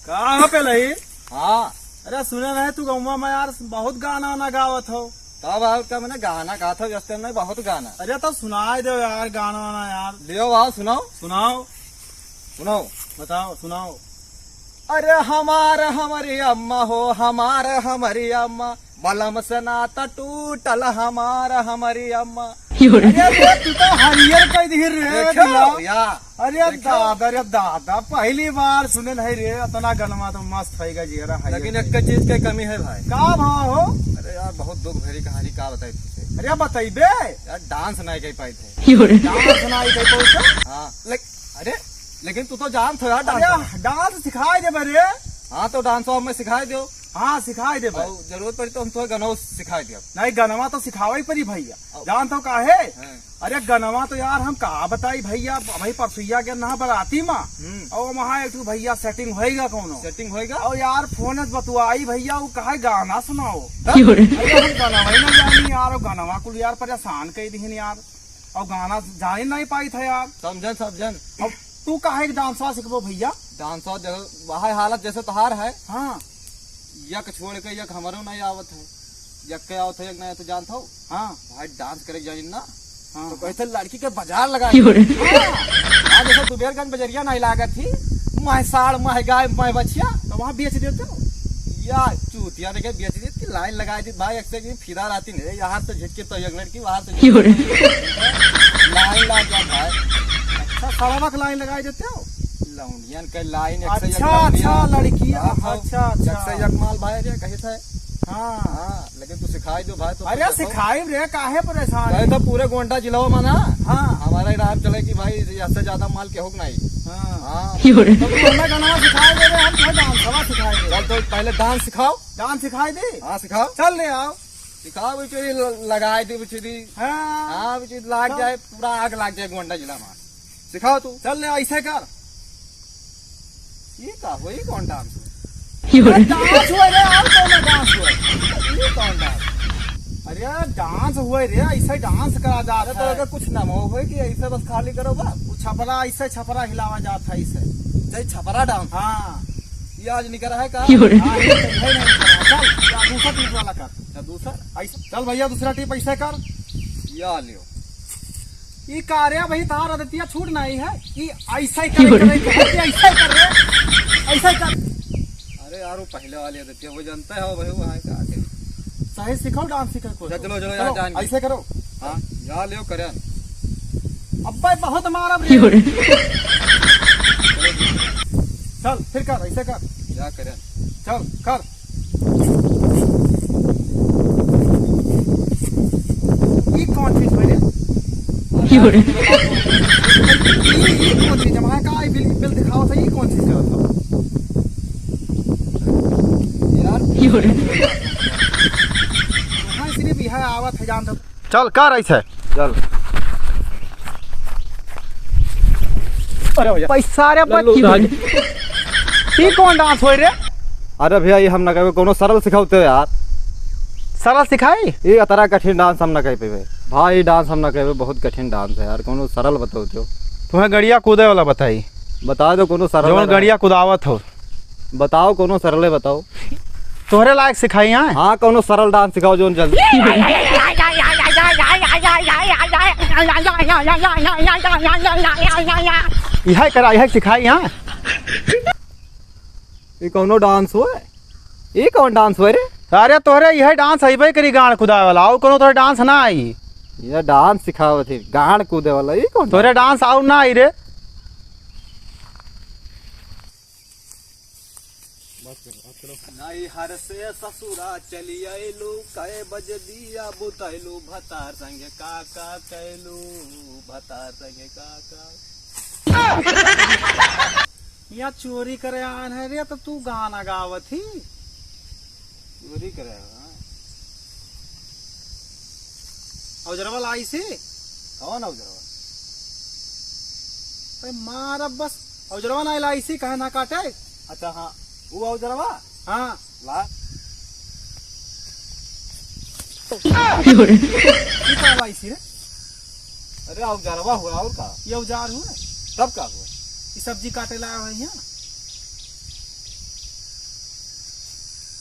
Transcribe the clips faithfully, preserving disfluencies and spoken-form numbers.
का हो पेलही? हाँ। अरे सुने रहे तू गौवा में यार बहुत गाना वाना गावत हो। तब और का, मैंने गाना गात हो, जस्ते नहीं बहुत गाना। अरे तो सुनाई दो यार गाना वाना यार। लियो आओ सुनाओ। सुनाओ। सुनाओ। बताओ सुनाओ। अरे हमार हमरी अम्मा हो, हमार हमरी अम्मा, बलम से नाता टूटल हमार हमरी अम्मा। अरे रे, तू तो हरियर कह दी रे देखो दिला। या। अरे देखो। दादा रे दादा, पहली बार सुने नहीं रे, इतना गनमा तो मस्त होइगा जियरा है। लेकिन एक चीज के कमी है भाई। का भाव हो? अरे यार, बहुत दुख भरी कहानी का बताई तुझे। अरे बतइबे। यार, डांस नहीं कर पाई थे। डांस नहीं कर पाई थे? हाँ, ले-, अरे, लेकिन तू तो जानत हो यार डांस अरे, करना। डांस सिखाई देबे रे। हाँ, तो डांस अब मैं सिखाई दो। हाँ, सिखाई देबे। और जरूरत पड़ी तो हम तुहे गनौ सिखाई देब। नहीं, गनवा तो सिखावे ही पड़ी भैया। अब जानत हो काहे? हाँ। अरे गनवा तो यार हम का बताई भैया, भाई परसुइया के ना बराती मा। हम्म। और वहाँ एक ठो भैया setting होइगा कौनो। Setting होइगा? और यार फोन से बतुआई भैया, वो कहे गाना सुनाओ। हाँ? अरे हम गनवा ही ना जानी यार, वो गनवा कुल यार परेशान कर दीन यार। और गाना जान ही नहीं पाई था यार। समझन, समझन। अब तू काहे के डांसवा सिखबो भैया? डांसवा देखो, वह हालत जैसे तोहार है। हाँ। यक छोड़ के यक हमरो नहीं आवत है। यक के आवत है, यक नहीं तो जानत हो। हाँ। भाई डांस करे जाइन ना। हाँ। तो कहते लड़की के बाजार लगा क्यों रे? हाँ। हाँ, जैसे दुबेरगंज बजरिया नहीं लागत थी। मैं साड़, मैं गाय, मैं बछिया। तो वहाँ बेच देते हो? या चूतिया देखे बेच देती, लाइन लगा दी भाई, एक से फिदा रहती नहीं, यहाँ से झिटके तो एक लड़की, वहाँ से क्यों रे? लाइन लग गया भाई। अच्छा, सड़वा के लाइन लगाई देते हो? लौंडियन के लाइन, एक से एक अच्छा, लौंडिया। अच्छा, लड़की, हाँ, तो अच्छा, अच्छा। एक से एक माल भाई रे, कही थे। हाँ। हाँ, लेकिन तू सिखाई दो भाई, तो अरे फिर देखो। सिखाई रे, काहे परेशान कहे है? तो पूरे गोंडा जिला में ना, हाँ। हमारा ही नाम चले कि भाई, इससे ज्यादा माल केहू के नहीं। हाँ। हाँ। क्यों रे? तो तू हमें गाना सिखाई दे रे, हम तुम्हें डांस वाला सिखाई दे। चल, तो पहले डांस सिखाओ। डांस सिखाई दे? हाँ, सिखाओ। चल रे, आओ। सिखाओ, बिचुरी ल-, लगाई दे, बिचुरी। हाँ। हाँ, बिचुरी लाग चल। जाए, पूरा आग लाग जाए गोंडा जिला में। सिखाओ तू। चल ले, ऐसे कर। ये का हो, ये कौन डांस हो? क्यों रे? अरे डांस हुआ रे, और कौन है डांस हुआ? ये कौन डांस? अरे डांस हुआ रे, ऐसे डांस करा जात अरे तो है। अगर कुछ नाम हो, हो कि ऐसे बस खाली करो बा? वो छपरा, ऐसे छपरा हिलावा जात है, ऐसे। जय छपरा डांस? हाँ। ये आज निकला है का? क्यों रे? हाँ, ये तो है नहीं निकला। चल, या दूसरा टीप वाला कर। या दूसरा? ऐसे, चल भैया, दूसरा टीप ऐसे कर। या लियो। ई का रे भाई, तार आदतिया छूट नहीं है। ई ऐसे ही करे, क्यों रे? करे, करे, कि ऐसे ही कर रे, ऐसे ही कर। अरे यार, वो पहले वाली आदतिया, वो जानता है, वो भाई, वो है का के। सही सिखाओ, डांस सिखाओ कोई। चलो, चलो, यार, चलो, जान के। ऐसे करो। हाँ, या लियो करे। अब्बे बहुत मारब रे। क्यों रे? चल, फिर कर, ऐसे कर। या करे। चल, कर। ई कौन चीज बा रे? क्यों रे? ई, ई कौन चीज है? वहाँ का आई बिल, बिल दिखावा था, ई कौन चीज करत था? यार। क्यों रे? वहाँ सिर्फ यह आवत है, जानता। चल, कर ऐसे। चल। अरे भैया। पैसा रे लल्लू बच्ची उठा हो। ई कौन डांस होय रे? अरे भैया, ये हम ना कहबे, कोनो सरल सिखाओ तो यार। सरल सिखाई? ये अतरा कठिन डांस हम ना कह पेबे। भाई, डांस हम ना कहबे, बहुत कठिन डांस है यार, कोनो सरल बताओ तो। तुम्हें गड़िया कूदे वाला बताई। बता दो कोनो सरल जौन डांस। गड़िया कुदावत हो। बताओ, कोनो सरले बताओ। तोहरे लायक सिखाई, हाँ? हाँ, कोनो सरल डांस सिखाओ, जौन जल्दी। इहे करा, इहे सिखाई, हाँ? ई कौनो डांस होय? ई कौन डांस होय रे? अरे, तोहरे इहे डांस अइबे करी, गांड कुदावे वाला, और कोनो तोहरे डांस ना आई। ये डांस सिखावत है, गांड कूदे वाला, ई कौन तोहरे डांस? डांस और ना आई रे। नैहर से ससुरा चली अइलू, कै बज दिया बुतैलू, भतार संगे का का कैलू, भतार संगे का का। यहाँ चोरी करे आन है रे, तो तू गाना गावत ही। चोरी करे, हाँ। औजरवा लाई से? कौन औजरवा? अरे मार अब बस, औजरवा ना लाई से, कहे ना काटे। अच्छा, हाँ, वो औजरवा? हाँ। ला। ये का लाई से रे? अरे औजरवा हुआ, और का? ये औजार हुआ? तब का हुआ? ये सब्जी काटे ला है यहाँ।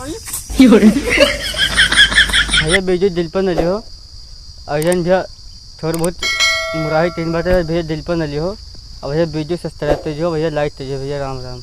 भैया, video दिल पर न लिहो। और जन भैया, थोड़ा बहुत मुराही तीन बात है भैया, दिल पर न लिहो। और भैया, video subscribe कीजिए भैया, like कीजिए भैया, राम राम।